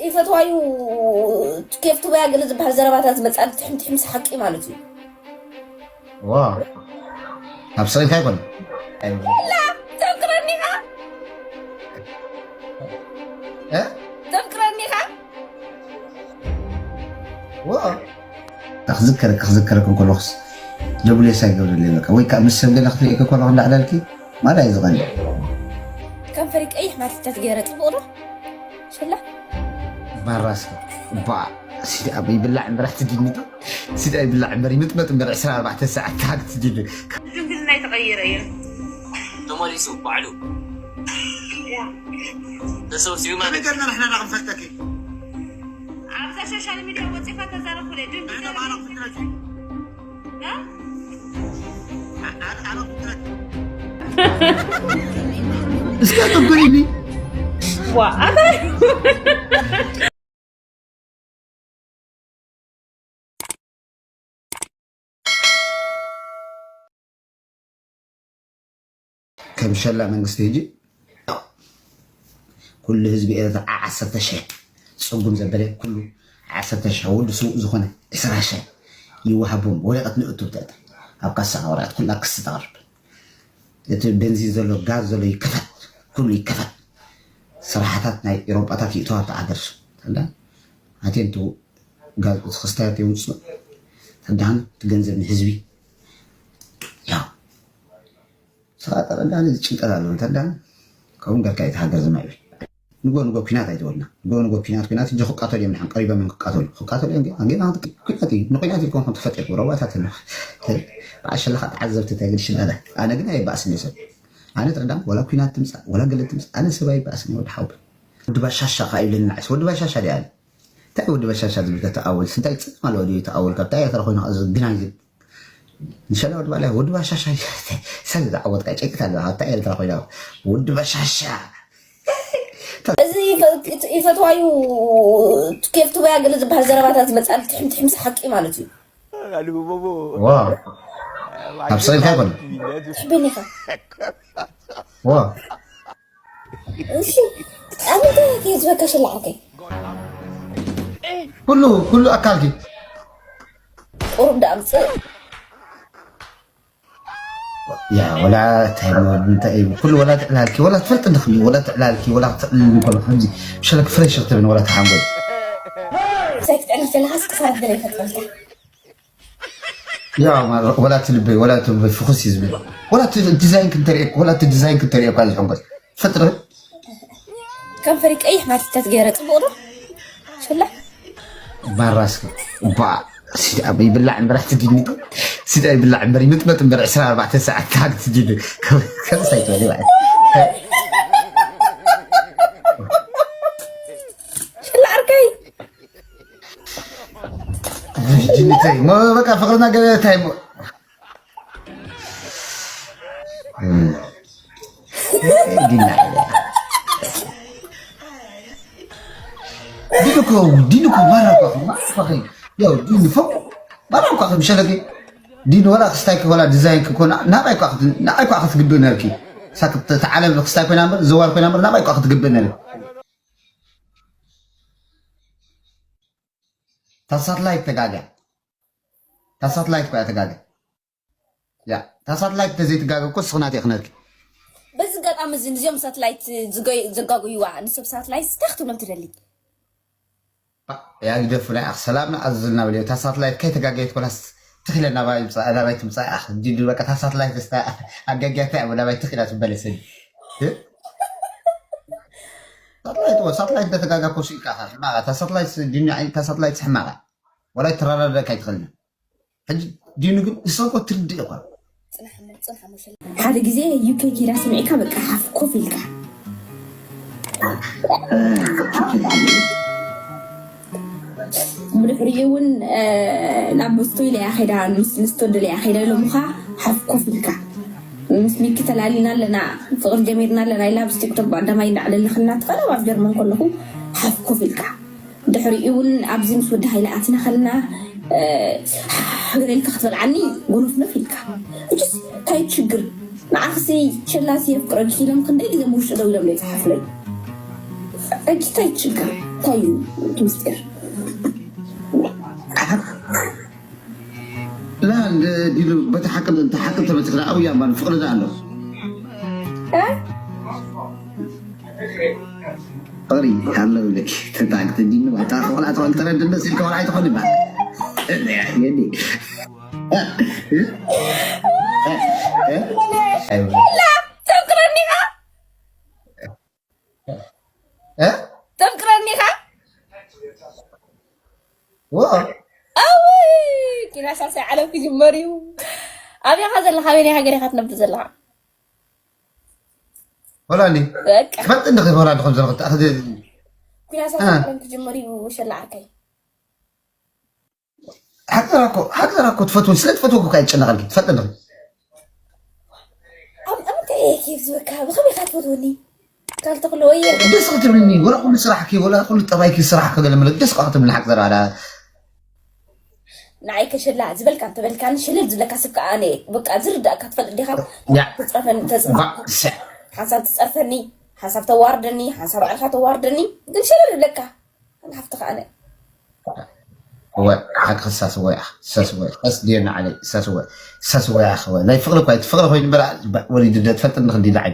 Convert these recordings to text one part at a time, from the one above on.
ይፈትዋዩ። ኬፍ ትበያ ገለ ዝበሃል ዘረባታት ዝመፅኣሉ ትሕም ትሕምስ ሓቂ ማለት እዩ። ዋ ኣብ ስቕ ኢልካ ኣይኮነ ላ ተምክረኒኻ እ? ተምክረኒኻ ዋ ክዝከረካ ክዝከረክ እንከለኹስ ደቡሌሳ ይገብረለይ በቃ ወይ ከዓ ምስ ሰብ ገለ ክትርእየክ ከለኹ እንዳዕዳልኪ ማዳ እዩ ዝቐንዕ ከንፈሪ ቀይሕ ማትታት ገይረ ፅቡቕ ዶ ሽላ ማራስከ እባ ሲዳ ይብላዕ እምበር ኣትድኒ ሲዳ ይብላዕ እምበር ይምጥመጥ እምበር ዕስራ ኣርባዕተ ሰዓት ታግ ትድኒ ድንግልና የተቀየረ የለም። ተመሊሱ ባዕሉ ተሰብሲቡ ማለት ነገርና ንሕና ዳ ክንፈልጠኪ ኣብዛ ሶሻል ሚዲያ ወፂኻ ተዛረብ ኩለ ድንግልና እስኪ ኣተኩሪኒ ዋ ኣታ ከም ሸላ መንግስቲ ህጂ ኩሉ ህዝቢ ኤርትራ ዓሰርተ ሸሕ ፅጉም ዘበለ ኩሉ ዓሰርተ ሸሕ ወዲ ስውእ ዝኾነ ዕስራ ሸሕ ይወሃቦም ወረቀት ንእቱ ብትእታ ኣብ ካሳኻ ወረቀት ኩላ ክሲ ተቕርብ እቲ ቤንዚን ዘሎ ጋዝ ዘሎ ይከፈት ኩሉ ይከፈት ስራሕታት ናይ ኤሮጳታት ይእተዋ ተዓገርሱ ተዳ ኣቴንቱ ጋዝ እቲ ክስታያት የውፅእ ተዳን እቲ ገንዘብ ንህዝቢ ያው ስኻ ጠረዳኒ ዝጭንቀት ኣለዎ እንተዳ ከምኡ ገርካ እቲ ሃገር ዝማዕብል ንጎ ንጎ ኩናት ኣይትበልና ንጎ ንጎ ኩናት ኩናት እጆ ክቃተሉ እዮም ንሓን ቀሪቦም እዮም ክቃተሉ ክቃተሉ እዮም ግን ኣንጌና ኩናት እዩ ንኩናት ኢልኩም ከም ተፈጢርኩም ረዋታት ኣለኹ በዓል ሸለኻ ተዓዘብቲ ተግል ሽዳዳ ኣነ ግን ኣይበኣስን እየ ሰብ ኣነ ተረዳም ወላ ኩናት ትምፃእ ወላ ገለ ትምፃእ ኣነ ሰብ ኣይበኣስን እየ ወዲ ሓውብ ወዲ ባሻሻ ከዓ ይብለኒ ንዓይስ ወዲ ባሻሻ ድኣ እንታይ ወዲ ባሻሻ ዝብል ከተኣወል ስንታይ ፅልም ኣለዎ ድዩ ተኣወል ካብ እንታይ ተረኾይኑ ዝግናይ ዝብል ንሸላ ወዲ ባላ ወዲ ባሻሻ ሰብ ዝዓወትካ ጨቂት ኣለዋ ካብታ ኤርትራ ኮይና ወዲ ባሻሻ እዚ ይፈትዋዩ ኬፍ ትበያ ገለ ዝበሃል ዘረባታት ዝመፅኣሉ ትሕም ትሕምስ ሓቂ ማለት እዩ ዋ ኣብ ስቕ ኢልካ ይኮነ ትሕበኒ ኢኻ ዋ እሺ ኣብ ምንታይ እየ ዝበካ ሽላዓከይ ኩሉ ኩሉ ኣካልኪ ቁሩብ ዳኣ ምፅእ ያ ወላ እንታይ ሞ እንታይ እዩ ኩሉ ወላ ትዕላልኪ ወላ ትፈልጥ እንድኽኒ ወላ ትዕላልኪ ወላ ክትዕልል እንከሎ ከምዚ ሸለክ ፍሬሽ ክትብን ወላ ተሓንጎል ሳይ ክትዕልል ከለኻስ ክሳብ ገለ ይፈጥረልካ ያ ማለት ወላ ትልበይ ወላ ትልበይ ፍኹስ እዩ ዝብል ወላ እቲ ዲዛይን ክንተርእየካ ወላ እቲ ዲዛይን ክንተርእየካ ዝሕንጎል ፈጥረ ከንፈሪ ቀይሕ ማትታት ገይረ ፅቡቕ ዶ ሽላ ባራስከ ባ ሲዳ ይብላዕ እምበር ኣትድኒ ሲዳ ይብላዕ እምበር ይምጥመጥ እምበር ዕስራ ኣርባዕተ ሰዓት ታግ ትድኒ ከምሳይ ትበል ማለት ሽላ ዓርከይ ጅኒተይ ሞ በቃ ፍቅርና ገበያ እንታይ ሞ ዲና ዲንኮ ዲንኮ ማራኳ ማራኳ ያው ዲን ፈው ማራኳ ምሸለገ ዲን ወላ ክስታይ ወላ ዲዛይን ክኮና ናባይ ኳ ናባይ ኳ ክትግብእ ነርኪ ሳክት ተዓለም ክስታይ ኮይና እምበር ዘዋር ኮይና እምበር ናባይ ኳ ክትግብእ ነርኪ ታሳትላይት ተጋጋ ታሳትላይት ኳ ተጋጋ ያ ታሳትላይት ተዘይትጋገ እኮ ስኽናት ይኽነልኪ በዚ ኣጋጣሚ እዚ ንዚኦም ሳትላይት ዘጋጉይዋ ንሰብ ሳትላይት ስታ ክትብሎም ትደሊ ያ ግደፉ ናይ ኣኽ ሰላምና ኣዝልና በለ እታ ሳትላይት ከይተጋገየት ኮላስ ትኽለ ናባይ ምፃእ ናባይ ትምፃእ ኣኽ ዲዱ በቃ እታ ሳትላይት ስታ ኣጋጊያታ እያ ናባይ ትኽላ ትበለ ሰዲ ሳትላይት ወ ሳትላይት እንተተጋጋ ኮ ስኢልካ ኻ ሕማቓ እታ ሳትላይት ዲኒ ዓይኒ እታ ሳትላይት ሕማቓ ወላ ትረዳዳእካ ኣይትኽእልን ሕጂ ዲኑ ግን ንስኻ እኮ ትርድእ እኳ ሓደ ግዜ ዩኬ ኪዳ ስሚዕካ በቃ ሓፍ ኮፍ ኢልካ ብድሕሪኡ እውን ናብ ምስቶይ ለያ ኸዳ ምስ ምስቶ ድለያ ኸዳ ኢሎምኻ ሓፍ ኮፍ ኢልካ ምስ ሚኪ ተላሊና ኣለና ፍቕሪ ጀሚርና ኣለና ኢላ ብስቲክቶክ ብኣዳማይ እንዳዕለለኽና ትቐለብ ኣብ ጀርመን ከለኹ ሓፍ ኮፍ ኢልካ ድሕሪኡ እውን ኣብዚ ምስ ወዲ ሃይለ ኣትና ከለና ገለ ኢልካ ክትበልዓኒ ጎነፍነፍ ኢልካ እጅስ እንታይ ችግር ንዓኽሲ ሸላሲ የፍቅረኪ ኢሎም ክንደይ ግዜ ብውሽጢ ደው ኢሎም ዘይፅሓፍለይ እጅ እንታይ ችግር እንታይ እዩ እቲ ምስጢር? ላ እንደ ዲሉ በቲ ሓቂ እንተ ሓቂ ተበትኽና ኣብያ ማን ፍቕሪ ዳ ኣሎ እ? ፍቕሪ ኣሎ ብለኪ ተታግቲ ዲኑ ባታ ቆልዓ ተኾን ተረድነ ሲልካ ቆልዓ ኣይትኾን ይባል የዲ ላ ተፍቅረኒኻ እ? ተፍቅረኒኻ ዎ ኣውይ ኪና ሳልሳይ ዓለም ክጅመር እዩ። ኣበይ ኢኻ ዘለኻ? ኣበይ ናይ ሃገር ኢኻ ትነብር ዘለኻ? ሆላንዲ በቃ ትፈልጥ እንደ ሆላንዲ ከም ዘለኹ ተኣኽደ ኪና ሳልሳይ ዓለም ክጅመር እዩ። ሸላ ዓርከይ ሓቅዘራ እኮ ሓቅዘራ እኮ ትፈትወኒ ስለ ትፈትወ እኮ ኣይጨነቐልኪ ትፈልጥ እንደ ኣብ እንታይ እየ ኬፍ ዝበካ? ብኸመይ ኢኻ ትፈትወኒ? ካልተኽሎ ወየ ደስ ክትብልኒ ወላ ኩሉ ስራሕኪ ወላ ኩሉ ጠባይኪ ስራሕ ከገለ መለ ደስ ቃ ክትብልኒ ሓቅዘራ ኣላ ንዓይ ከሸላ ዝበልካ እንተበልካኒ ሽልል ዝብለካ ስብ ከዓ ኣነ እየ። በቃ ዝርዳእካ ትፈልጥ ዲኻ? ያ ተፅረፈኒ ተፅረፈ ባዕ ስዕ ሓንሳብ ትፀርፈኒ ሓንሳብ ተዋርደኒ ሓንሳብ ባዕልካ ተዋርደኒ ግን ሽልል ዝብለካ ኣነ ሓፍትኻ ኣነ እወ ሓቂ ክሳስወ ኢኻ ክሳስወ ቀስ ድየና ዓለ ክሳስወ ክሳስወ ኢኻ ወይ ናይ ፍቕሪ እኳ እቲ ፍቕሪ ኮይኑ በላ ወሊዱ ደ ትፈልጥ እንደ ክንዲ ዳዓይ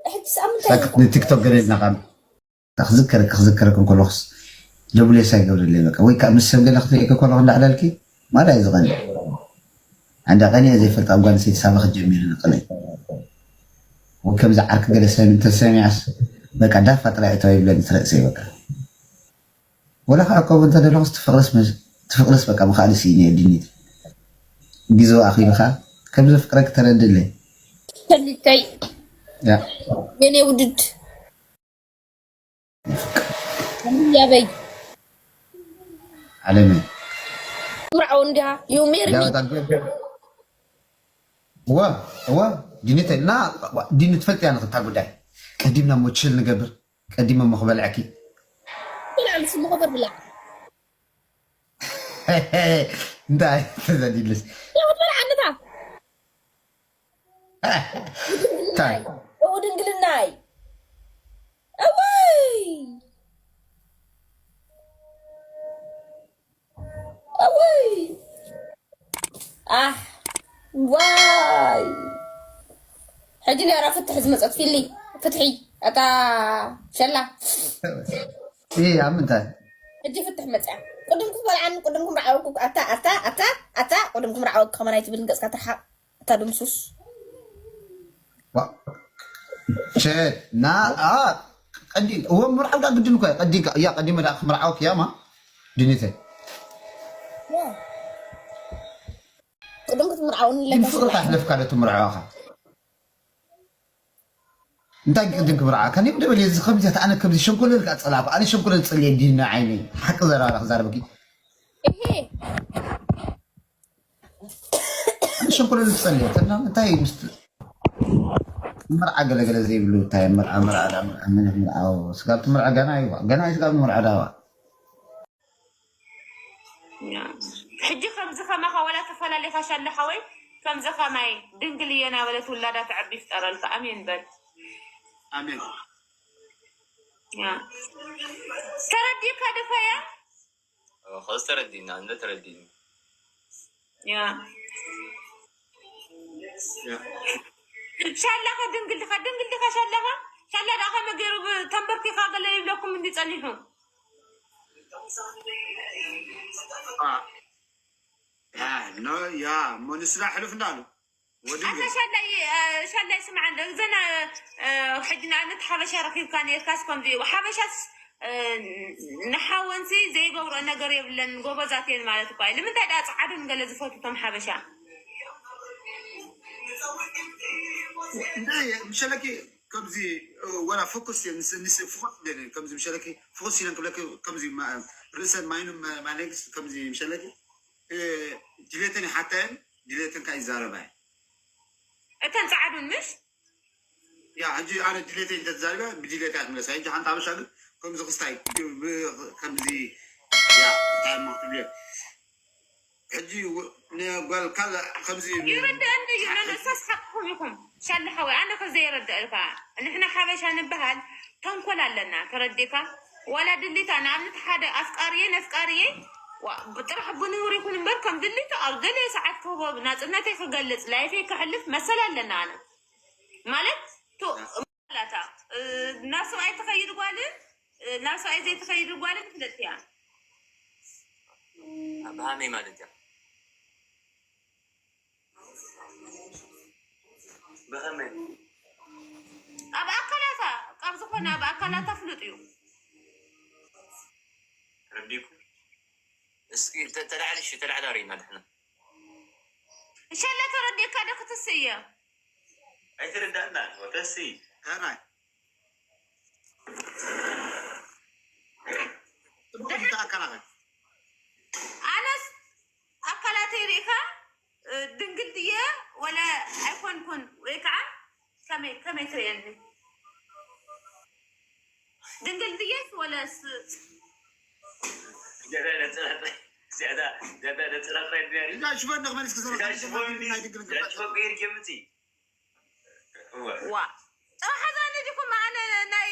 ሕጂ ሰኣብ ምንታይ ሳክት ንቲክቶክ ገለ ኢልና ቃል ክዝከረክ ክዝከረክ እንከለኹስ ደቡሌሳ ይገብረለይ በቃ ወይ ከዓ ምስ ሰብ ገለ ክትርእየክ ከለኹ እንዳዕለልኪ ማዳ እዩ ዝቐኒ ኣንዳ ቀኒ እየ ዘይፈልጥ ኣብ ጓል ሰይቲ ሳባ ክትጀሚር ንቕለይ ወይ ከምዚ ዓርኪ ገለ ሰብ እንተሰሚዓስ በቃ ዳፋ ጥራይ እተው ይብለኒ ትርእሰይ በቃ ወላ ከዓ ከምኡ እንተደለኹስ ትፍቕርስ መስ- ትፍቕርስ በቃ ምኽኣል ስኢነ እየ ድኒት ግዜኡ ኣኺሉ ከዓ ከም ዘፍቅረክ ተረድለይ ፈሊተይ ያ የኔ ውድድ ያበይ ዓለመ ምርዓው እንዲያ you marry me ዳዊት ኣገ እዋ እዋ ዲኒተ እና ዲኒ ትፈልጥ እያ ንክታ ጉዳይ ቀዲምና ሞችል ንገብር ቀዲመ ሞ ክበልዐኪ ብላዕ ንስሙ ክበር ብላዕ እንታይ ተዘዲልስ ይኸበር ዓንታ እንታይ እው ድንግልናይ እወይ እወይ ኣህ ዋይ ሕጂ ነራ ፍትሒ ዝመፀት ፊሊ ፍትሒ ኣታ ሸላ ይህ ኣብ ምንታይ ሕጂ ፍትሕ መፅያ ቅድም ክትበልዓኒ ቅድም ክምርዓወኩ ኣታ ኣታ ኣታ ኣታ ቅድም ክምርዓወኩ ከመን ኣይትብል ገፅካ ትርሓቅ ኣታ ድምሱስ ሸት ና ቀዲ እዎ ምርዓው ዳ ግድን እኮ ቀዲንካ እያ ቀዲመ ዳ ክምርዓወክ እያ ማ ድኒተ ቅድም ክትምርዓውኒ ግን ለካ ፍቅርካ ሕለፍካ ዶ ትምርዓወካ እንታይ ቅድም ክምርዓወካ ኒ ደበል እዚ ከምዚ ኣነ ከምዚ ሸንኮለል ካ ጸላኩ ኣነ ሸንኮለል ጸልየ ዲና ዓይነይ ሓቂ ዘራራ ክዛረበኪ ይሄ ኣነ ሸንኮለል ጸልየ ተና እንታይ ምስ መርዓ ገለገለ ዘይብሉ እንታይ መርዓ መርዓ መርዓ መርዓ ስጋብ ትምርዓ ገና ይዋ ገና ስጋብ መርዓ ዳዋ ሕጂ ከምዚ ከማኻ ወላ ተፈላሊኻሽ ኣለኻ ወይ ከምዚ ከማይ ድንግል እየ ናበለት ውላዳ ተዕቢ ይፍጠረልካ ኣሜን በል ኣሜን ያ። ተረዲእካ ድፈያ ከዚ ተረዲእና እንደ ተረዲእኒ ያ ሻላኸ ድንግል ድኻ ድንግል ድኻ ሻላኸ ሻላ ዳ ከመ ገይሩ ተንበርኪኻ ገለ ይብለኩም እንዲ ጸኒሑ ኖ ያ እሞ ንስና ሕሉፍ እንዳሉ ወዲ ኣታ ሻላይ እ፣ ሻላይ ስምዓ እንደ እዘን እ፣ ሕጂ ንኣብነት ሓበሻ ረኺብካ ነርካስ ከምዚ እዩ ሓበሻስ እ፣ ንሓወንሲ ዘይገብሮ ነገር የብለን ጎበዛት እየን ማለት እኳ እዩ ንምንታይ ዳ ፃዓዱን ገለ ዝፈቱ ቶም ሓበሻ እንታይ ምሸለኪ ከምዚ ወላ ፍኩስ ንስ ፍኩስ ደለ ከምዚ ምሸለኪ ፍኩስ ኢለን ክብለኪ ከምዚ ርእሰን ማይኑ ማለግስ ከምዚ ምሸለኪ ድሌተን ይሓታየን ድሌተን ካ ይዛረባየ እተን ፃዓዱን ምሽ ያ ሕጂ ኣነ ድሌተይ እንተተዛሪበ ብድሌተይ ክትመለሳ ሕጂ ሓንቲ ሓበሻ ግን ከምዚ ክስታይ ከምዚ ያ እንታይ እሞ ክትብልዮ ሕጂ ጓል ካልእ ከምዚ ይርድአኒ እዩ ነነሳስ ሓቅኹም ኢኹም ሻለ ሓወይ ኣነ ከዘይረድአልካ ንሕና ሓበሻ ንበሃል ተንኮል ኣለና ተረዲካ ዋላ ድሊታ ንኣብነት ሓደ ኣፍቃሪየ ነፍቃሪየ ዋ- ብጥራሕ ብንውር ይኹን እምበር ከም ድሊቱ ኣብ ደለየ ሰዓት ክህቦ ናፅነተይ ክገልፅ ላይፈይ ከሕልፍ መሰል ኣለና። ኣነ ማለት ቱ- ላታ ናብ ሰብኣይ ትኸይድ ጓልን ናብ ሰብኣይ ዘይትኸይድ ጓልን ፍለጥያ። ብሃመይ ማለት እያ። ብኸመይ? ኣብ ኣካላታ ካብ ዝኾነ ኣብ ኣካላታ ፍሉጥ እዩ። ረዲኩ እስኪ ተላዕሊ እሺ ተላዕሊ ኣርእና ድሕና። ሸለ ተረዲእካ ዶ ክትስእ እየ? ኣይትርዳእና ተሲ። ራይ ጽቡቅ እንተ ኣካላኸ ኣነስ ኣካላተይ ሪእካ ድንግል ድየ ወለ ኣይኮንኩን ወይ ከዓ ከመይ ከመይ ትርእየኒ? ድንግል ድየስ ወለስ እዛ ሽፈን ንኽመልስ ክሰራ ሽፈን ገይር ጀምቲ ዋ ጥራሕ ሓዛኒ ዲኩም ኣነ ናይ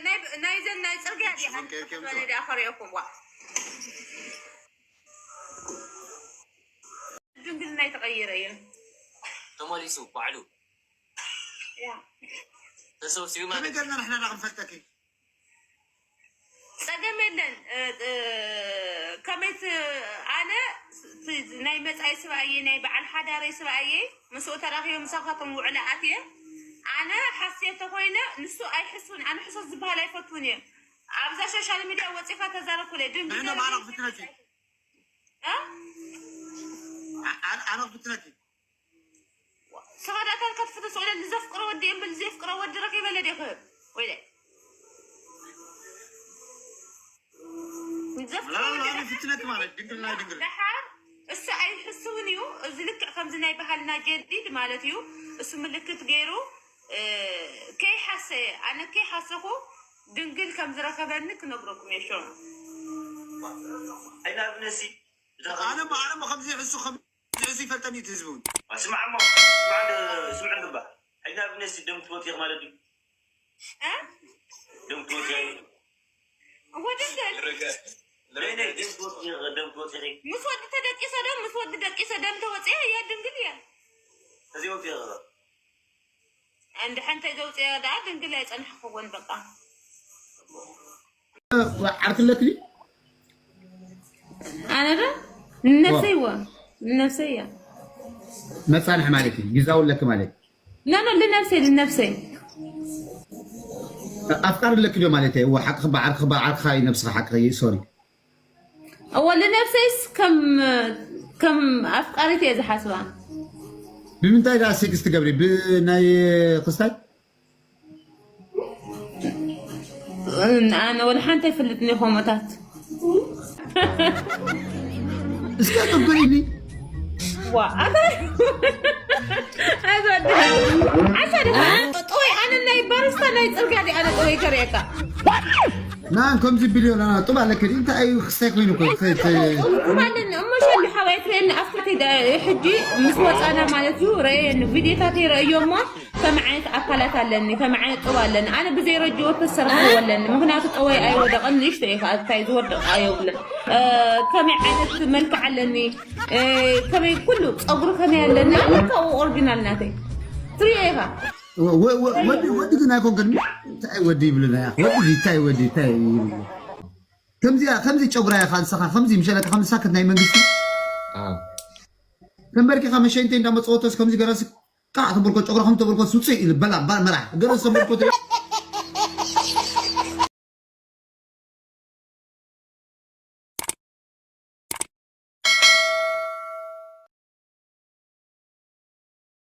ናይ ናይ ዘን ናይ ጽርግያ ዲያ ሽኮር ኬር ኬር ዲያ ኮሪኩም ዋ ድንግልና ይተቀየረ እዩ ተመሊሱ ባዕሉ ያ ተሰብሲቡ ከመይ ማለት ገርና ንሕና ዳ ክንፈልጠኪ ጸገም የለን እ፣ እ፣ ከመይ ት- ኣነ ት- ናይ መጻኢ ስብኣየ ናይ በዓል ሓዳረይ ስብኣየ ምስኡ ተራኺበ ምሳኻቶም ውዕለ ኣትየ ኣነ ሓስየ ተኮይነ ንሱ ኣይሕሱን ኣነ ሕሶት ዝበሃል ኣይፈትውን እየ ኣብዛ ሶሻል ሚድያ ወፂኻ ተዛረብ ኩለ ድንግል ንሕና ገይሩ ባዕላ ክፍትነኪ እ? ኣነ ክፍትነኪ ስኻ ዳእካ ከትፍትስ ወለ ንዘፍቅሮ ወዲ እምብል ዘፍቅሮ ወዲ ረኺበ ለደ ክህብ ወይለ ንዘፍቅሮ ወዲ ላላ ፍትነኪ ማለት ድንግልና ድንግል ደሓር እሱ ኣይሕስውን እዩ እዚ ልክዕ ከምዚ ናይ ባህልና ጀዲድ ማለት እዩ እሱ ምልክት ገይሩ እ፣ ከይሓሰየ ኣነ ከይሓሰኹ ድንግል ከም ዝረኸበኒ ክነግረኩም እየ ሾ ኣይናብነሲ ኣነ ኣነ ከምዚ ሕሱ ከምዚ ሕሱ ይፈልጠኒ እቲ ህዝቢ እውን ስማዕ እሞ ስማዕ ግባ ኣይናብነሲ ደም ትወጥ ኢኽ ማለት እዩ እ? ደም ትወጥ ወድንግል ደም ትወጥ ኢኽ ደም ትወጥ ኢኺ ምስ ወዲ ተደቂሰ ዶ ምስ ወዲ ደቂሰ ደም ተወፅአ እያ ድንግል እያ እዚ ወጥ ኢኽ እንድሕር እንተይ ዘውፅአ ደኣ ድንግል ኣይፀንሕክዎን በቃ ዓርኪ ኣለኪ ድዩ? ኣነ ዶ ንነብሰይ እወ ንነብሰይ እያ መፃንሒ ማለት እዩ ግዛው ኣለኪ ማለት እዩ ኖ ኖ ልነብሰይ ልነብሰይ ኣፍቃሪ ኣለኪ ዶ ማለት እዩ እወ ሓቂ ክበዓል ክበዓል ክበዓል እዩ ነብስኻ ሓቂ ሶሪ እወ ልነብሰይስ ከም ከም ኣፍቃሪት እየ ዝሓስባ ብምንታይ ደኣ ሴክስ ትገብሪ ብናይ ክስታይ ኣነ ወላ ሓንቲ ኣይፈልጥን እየ ከምኡታት እስከ ጥብቅልኒ ዋ ኣታ ኣይትወድሃ ኣታ ድኻ ጥወይ ኣነ ናይ ባርስታ ናይ ፅርግያ ዲ ኣነ ጥወይ ከርእየካ ናን ከምዚ ቢልዮን ኣና ጡብ ኣለከ እንታይ እዩ ክስታይ ኮይኑ እኮ ጥወይ ኣለኒ እሞ ሸሊ ሓዋይ ትርእየኒ ኣብታተይ ሕጂ ምስ ወፃና ማለት እዩ ረእየኒ ቪድዮታት ይረእዮ እሞ ከመይ ዓይነት ኣካላት ኣለኒ ከመይ ዓይነት ጥብ ኣለኒ ኣነ ብዘይ ረጅኦ ተሰርሕዎ ኣለኒ ምክንያቱ ጥወይ ኣይወደቐን ንእሽቶ እዩ ከዓ እንታይ ዝወድቕ ኣየብለን ከመይ ዓይነት መልክዕ ኣለኒ ከመይ ኩሉ ፀጉሪ ከመይ ኣለኒ ኣለካ ኦሪጂናል ናተይ ትሪኦ ኢኻ ወዲ ወዲ ግን ኣይኮንክን እንታይ ወዲ ይብሉና ወዲ እንታይ ወዲ እንታይ ይብሉ ከምዚኣ ከምዚ ጨጉራ ኢኻ ንስኻ ከምዚ ምሸለካ ከምዚ ሳክት ናይ መንግስቲ ተንበርኪኻ መሸንተይ እንዳመፀወቶስ ከምዚ ገረሲ ቃዕ ተበልኮ ጨጉራ ከም ተበልኮ ውፅእ ኢሉ በላ ባል መራሕ ገረሲ ተበልኮ